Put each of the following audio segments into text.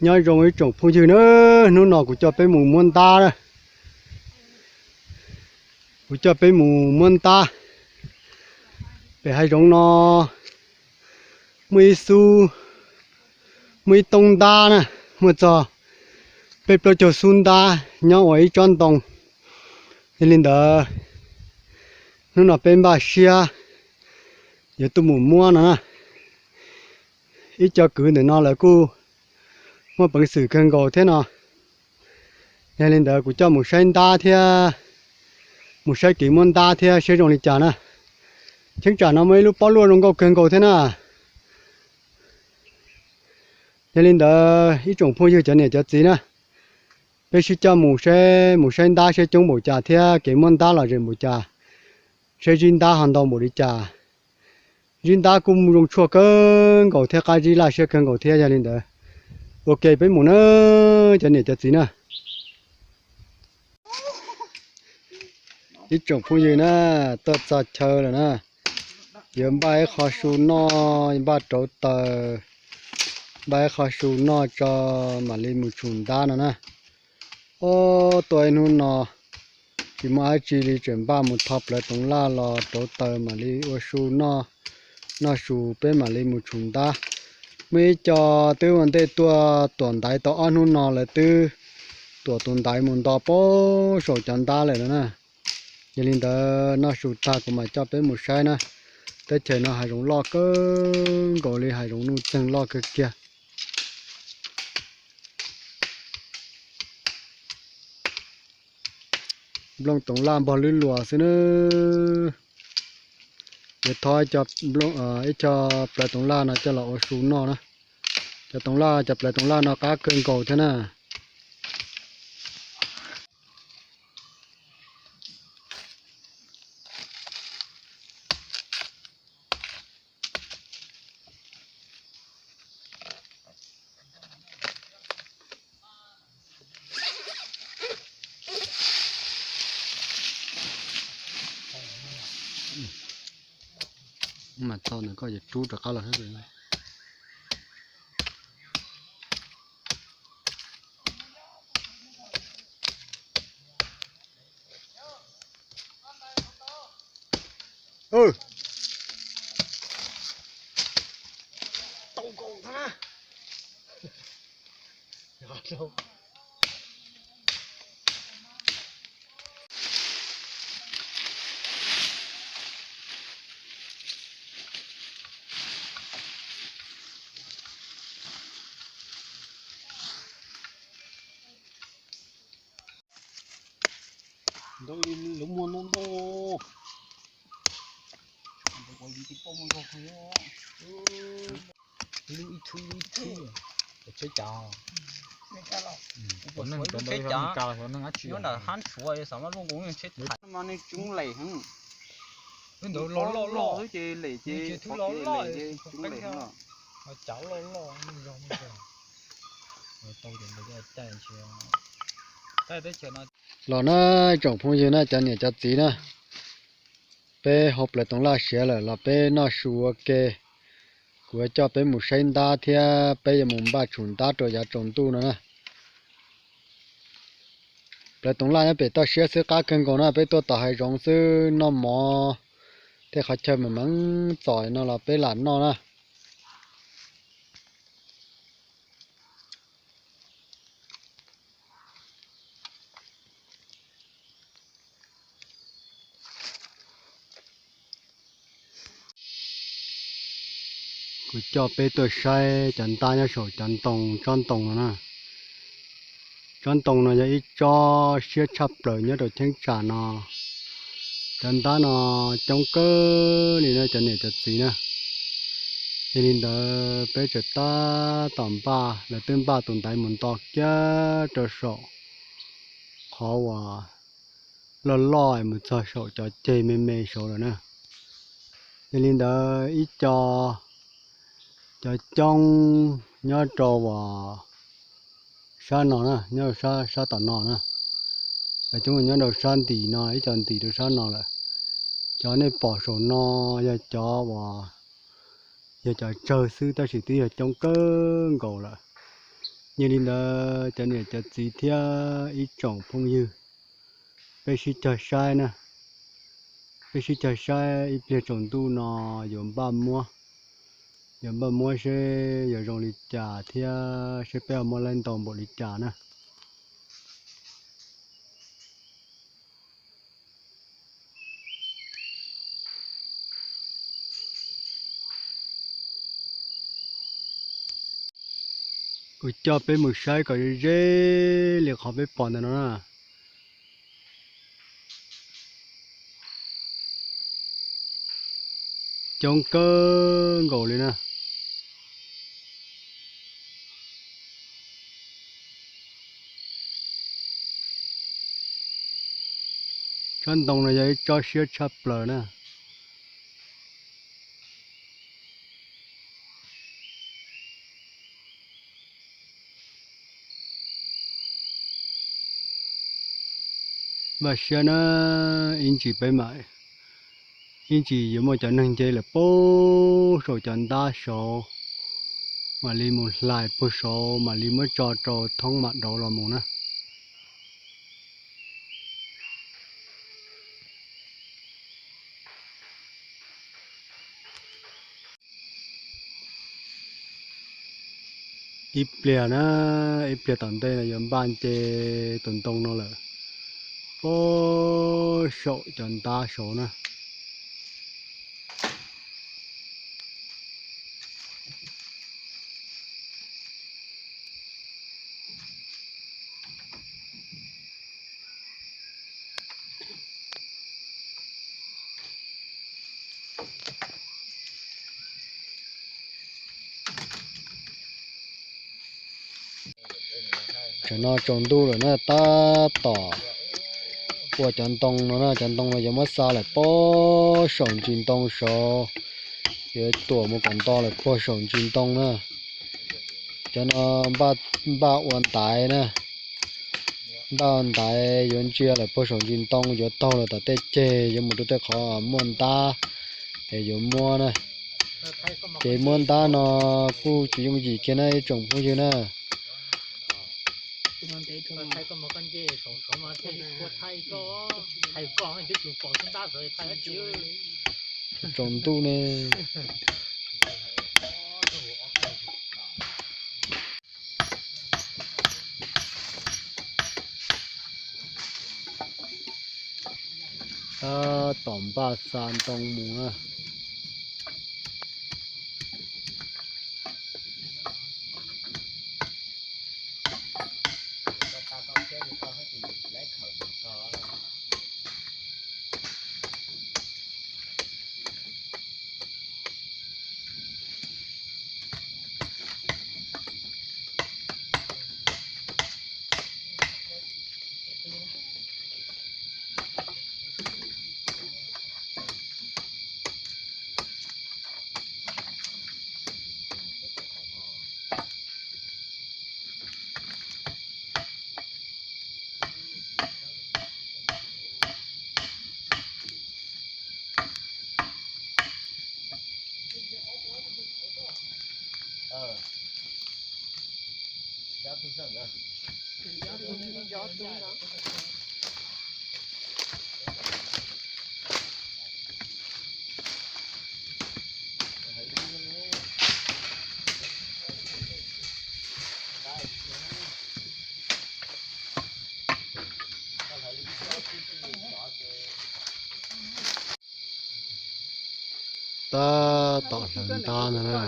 Nyob zoo ib tsoom phooj ywg na, hnub no kuv coj peb mus muab ntab na. Kuv coj peb mus muab ntab. Pem hav zoov no muaj ib xub, muaj ib toob ntab na, muaj txog peb plaub caug xub ntab nyob ua ib tsob ntoo. Yog li ntawd, hnub no peb npaj siab yuav tuaj mus muab no na. Ib co kwv ntawm no lawv kuj muaj peev xwm kawg nkaus thiab no. Yog li ntawd kuv coj mus saib ntab thiab, mus saib kev muab ntab thiab seb zoo li cas na. Cheeb tsam no muaj ib lub pob luaj zoo nkauj kawg nkaus thiab na. Yog li ntawd ib tsoom phooj ywg cov niam cov txiv na, peb sib coj mus saib, mus saib ntab seb coob npaum cas thiab kev muab ntab los zoo npaum cas, seb zib ntab ho ntau npaum li cas. Zib ntab kuj zoo tshuaj kawg nkaus thiab qab zib laj siab kawg nkaus thiab. Yog li ntawd, ua ke peb mus na, cov niam cov txiv na. Ib tsoom phooj ywg na, tuaj txog chaw lawm na, yuav npaj ib qho su noj, npaj rauv taws, npaj ib qho su noj tso mam li mus tshum ntab no na. Ob, tuaj ib hnub no tsis muaj dab tsi li, tseem npaj mus tho plawv toov laj los rauv taws mam li ua su noj, noj su peb mam li mus tshum ntab. Muaj ib co twb ua ntej tuaj tuam ntaiv tau ob hnub no lawv twb tuam tus ntaiv mus nto pab saum cov ntab lawm no na. Yog li ntawd noj su tag kuv mam coj peb mus saib na. Teb chaws no hav zoov loj kawg nkaus li, hav zoov nuj txeeg loj kawg kiag. Nplooj toov laj npog lwb luas xwb na. Yuav thov ib co plawv toov laj no coj los ua su noj na. Cov toov laj, cov plawv toov laj no qab kawg nkaus thiab na. Mas txog ntawm koj ces rub rov qab los. Ntau li lawv muag ntau ntau. Lub ib txhub lub ib txhub. Tsheb cav. Tsheb cav. Nyob ntawm hab suav xav mas luaj nkoos tsheb thaiv. Mas nws coob lem heev. Ntawd loj loj loj. Ces lem ces thwb loj loj. Coob lem heev. Cav loj loj. Los na, tsoom phooj ywg na, cov niam cov txiv na, peb hau plawv toov laj siav lawm los peb noj su ua ke. Kuv yuav coj peb mus saib ntab thiab peb yuav mus npaj tshum ntab rau yav tsaus ntuj no na. Plawv toov laj nyob pem toj siab xwb qab kawg nkaus na, peb tuaj tom hav zoov xwb noj mov thiab qhov chaw mas meev txom no los peb lam noj na. Kuv coj peb tuaj saib cov ntab nyob saum cov ntoo, tsob ntoo no na. Tsob ntoo no yog ib tsob siab tshaj plaws nyob rau cheeb tsam no. Cov ntab no coob kawg li na cov niam cov txiv na. Yog li ntawd peb tseem tab tom npaj, lawv twb npaj tus ntaiv mus nto kiag rau saum qhov uas loj loj mus txog saum cov ceg me me saud lawm na. Yog li ntawd ib co, cov coob nyob rau uas sab no na, nyob rau sab tom no na. Cov coob nyob rau sab ntim no, ib co ntim rau sab no lawm. Cov nej pom saum no yog cov uas yog cov tsawg xwb tab sis twb yog coob kawg nkaus lawm. Yog li ntawd cov niam cov txiv thiab ib tsoom phooj ywg, peb sib cog saib na, peb sib cog saib ib pliag tsaus ntuj no yuav npaj muab, yuav npaj muab seb yuav zoo li cas thiab seb peb ho muab laib ntau npaum li cas na. Kuv coj peb mus saib kom ze ze li qhov peb pom ntawm no na. Coob kawg nkaus li na. Tsob ntoo no yog ib tsob siab tshaj plaws na. Npaj siab na, ib ntsis peb mam, ib ntsis yuav muaj cov neeg nce lawm puag saum cov ntab saud, mam li mus hlais puag saud mam li muab tso rau thoob mam dauv los mus na. Ib pliag na, ib pliag tom ntej no yuav npaj nce tus ntoo no lawm, puag saum cov ntab saud na. Tam no tsaus ntuj lawm na, tab tom ua cov ntoo no na, cov ntoo no yuav muab xa lawm puag saum ntsis ntoo saud, yuav tuam mus kom nto lawm puag saum ntsis ntoo na. Cov no npaj ua ntaiv na, npaj ua ntaiv yuav ntsia lawm puag saum ntsis ntoo, yuav taug lawm tom tej ceg yuav mus rau tej qhov muaj ntab es yuav muab na. Ces muab ntab no kuj tsis yooj yim kiag na ib tsoom phooj ywg na. Tsaus ntuj ne. Tab tom npaj xa ntoo mus na. Tab tom hlawv ntab no na.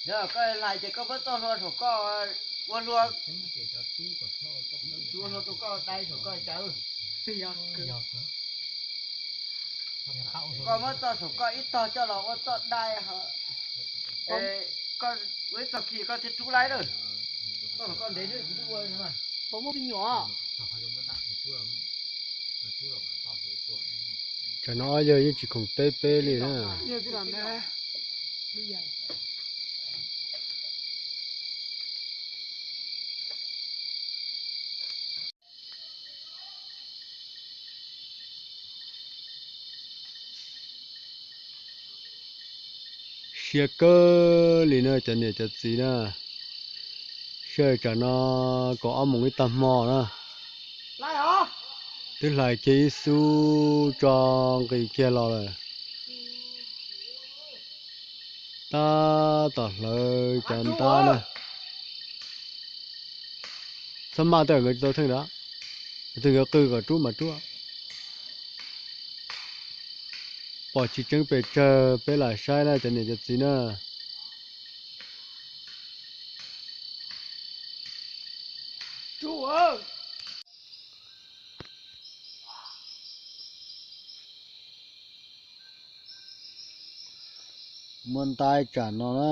Yog koj hlais ces koj muab txoj hlua saum koj ua hlua, tsis ua hlua rau koj dai saum koj cawv. Koj muab txoj saum koj ib tog coj los ua txoj dai, koj ua ib txoj khi koj thiaj rub laib lawm. Txoj saum koj ntev xwb kuv twb ua. Tsam no ob yawg yeej tsis khoom teb peb li na. Siab kawg li na cov niam cov txiv na, sij hawm tsam no kaum ob moos ib tag hmo na, twb hlais kiag ib xub tso nqis kiag los lawm. Tab tom hlawv cov ntab na. Txhob maj tej nkawd tsis tau theej nrad, tus nkawd qw kom rub mas rub. Pom tsis tseeb pes tsawg peb lam saib na cov niam cov txiv na. Muab ntab tsam no na,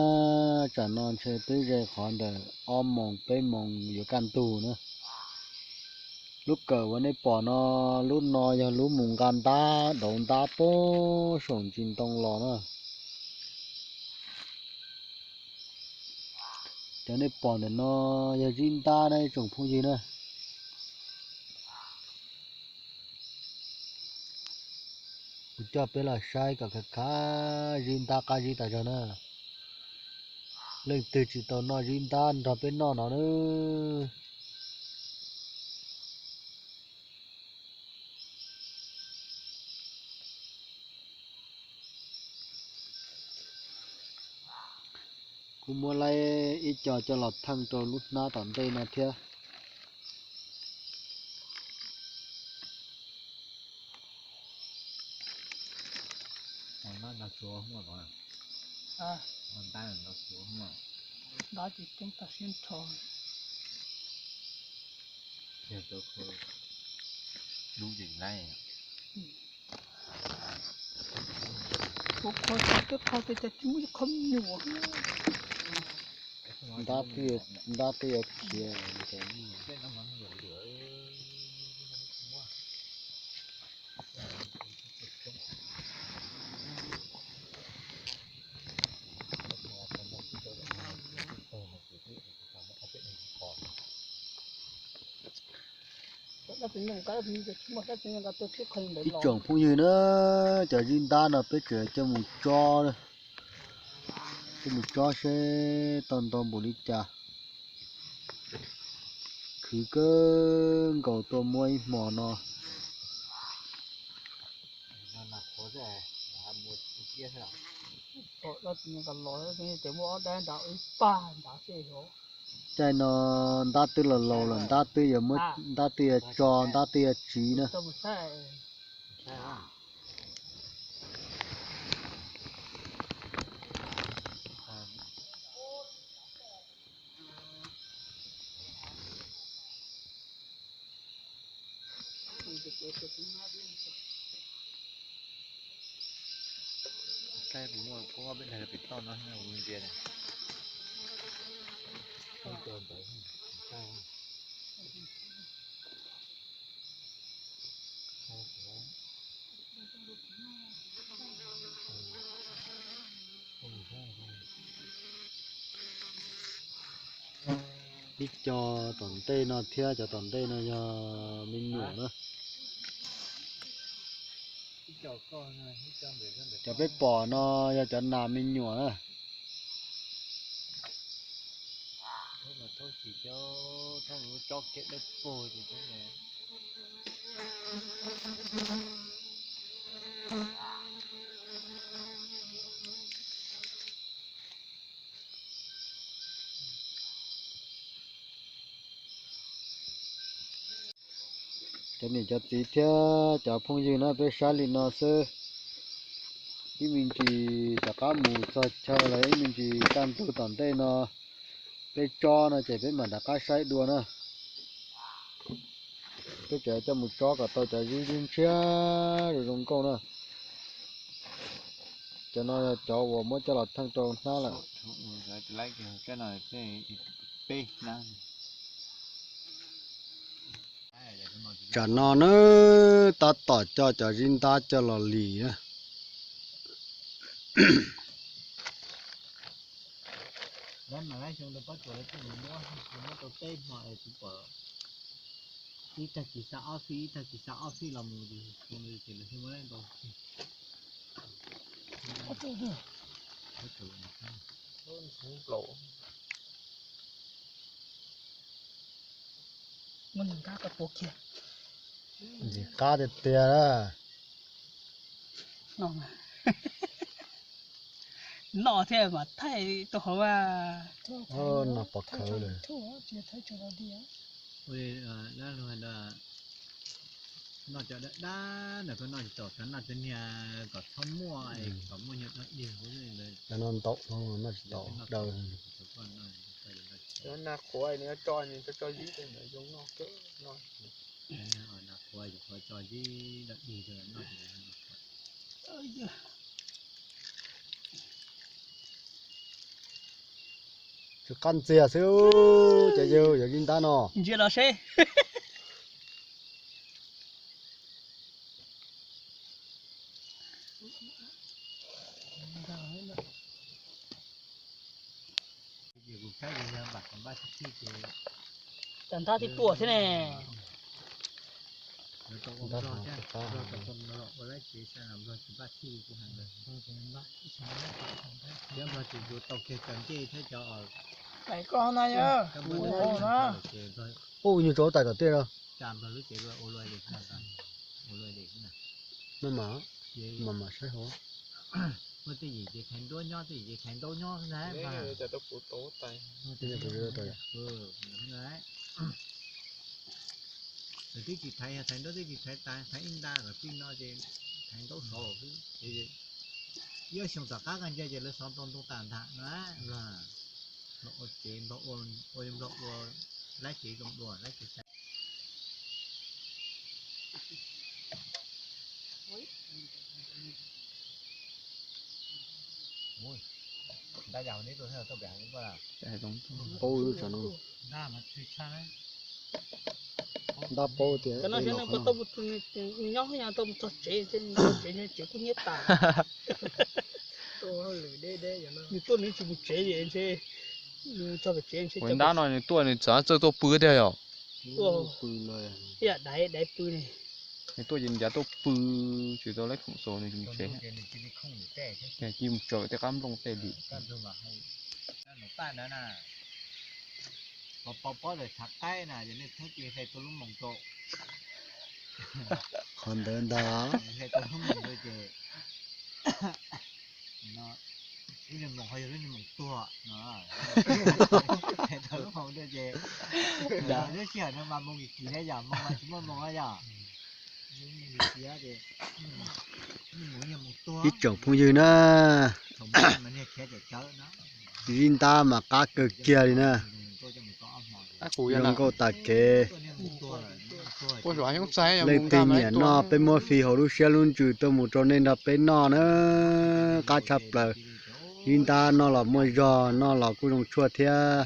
tsam no ntshe twb ze qhov ntawm ob moos peb moos yuav kaj ntug na. Lub kawm uas nej pom no, lub no yog lub mus nqa ntab, dauv ntab puag saum ntsis ntoo los na. Cov nej pom ntawm no yog zib ntab na ib tsoom phooj ywg na. Kuv coj peb los saib kom khav khav zib ntab qab zib tas zog na. Leej twg tsis tau noj zib ntab nrog peb noj no na. Kuv muab laib ib co coj los theej rau lub hnab tom ntej no thiab. Ntab twb yuav khiav. Ib tsoom phooj ywg na, cov zib ntab no peb tseem coj mus tso, coj mus tso seb tau ntau npaum li cas. Khwv kawg nkaus tuaj muab ib hmo no. Caij no ntab twb los laus lawm, ntab twb yuav muab, ntab twb yuav tso, ntab twb yuav tsiv na. Ib co tom ntej no thiab, cov tom ntej no yog me nyuam na. Cov peb pom no yog cov nas me nyuam na. Cov niam cov txiv thiab cov phooj ywg na, peb saib li no xwb. Ib me ntsis rov qab mus txog chaw los ib me ntsis kaj ntug tom ntej no, peb tsob no ces peb mam rov qab saib dua na. Peb tseem coj mus tsob kom tau cov zib ntshiab zoo zoo nkauj na. Cov no yog cov uas muab coj los theej rau hnab lawm. Tsam no na, tab tom coj cov zib ntab coj los lis na. Ntxim qab tiag tiag. Noj thiab mas thaij rau hauv. Noj pom khawv lawm. Noj cov dab dab ntawm koj noj tsis tau, cov noj cov niag kom txhob muaj, kom muaj nyuag dog dig huv ntawd. Cov no ntau, noj tsis tau, daw. Nas qhuav nws tso, nws tso tso zib, nws zoo noj kawg no. Nas qhuav, qhuav tso zib dog dig rau noj. Tsis qab ntxiag xwb, ces yog yog li ntab no. Ntsia los seb. Cov ntab tib tuaj thiab ne. Koj na yog, ua nyuag tso tais tom tej os. Maj mam, maj mam saib hauv. Muaj tej yim ces thaiv nruab nyob, tej yim ces thaiv ntaub nyob na. Twb tsis thaiv, thaiv nruab twb tsis thaiv tas, thaiv ib nta kom tij no ces thaiv ntaub saud xwb. Ib xyoo tom qab koj ntsia ces lawv xov tau ntoo tas ntag na. Los ua tsev nplog, ua nplog ua laib tsev zoo dua laib tsev. Paub lub tsam no. Ntab paub tias no, koj tau mus nyob nyob tau mus txog tsev, tsev tsev kuj nyiab tas. Nws tuaj nws tsis mus tsev, ntshe nws txog pem tsev ntshe. Ua ntab no nws tuaj nws txawm txawj tuaj pw tiag yom. Ib yam daiv daiv pw ne. Nws tuaj ces nws ncav tuaj pw, tsis tau laib khoom xaus nws tsis mus tsev. Cia mus tsaws tej qab nplooj tej lwm. Pov pob ntawd tshav qaib na, yog nej txheeb ces hle tau lub moos rau. Qhov ntawd ntag. Hle tau lub moos rau ces lub niag moos ho yog lub niag moos tuag no. Hle tau lub moos rau ces lub sij hawm no mas moos kim kim na yom, moos mas tsis muaj moos na yom. Ib tsoom phooj ywg na, zib ntab mas qab kawg kiag li na. Zoo nkauj tas kev. Leej twg nyiam noj peb muab fij hauv lub siab lub ntsws tuaj mus rau nej nrog peb noj na. Qab tshaj plaws. Zib ntab noj los muaj zog, noj los kuj zoo tshuaj thiab.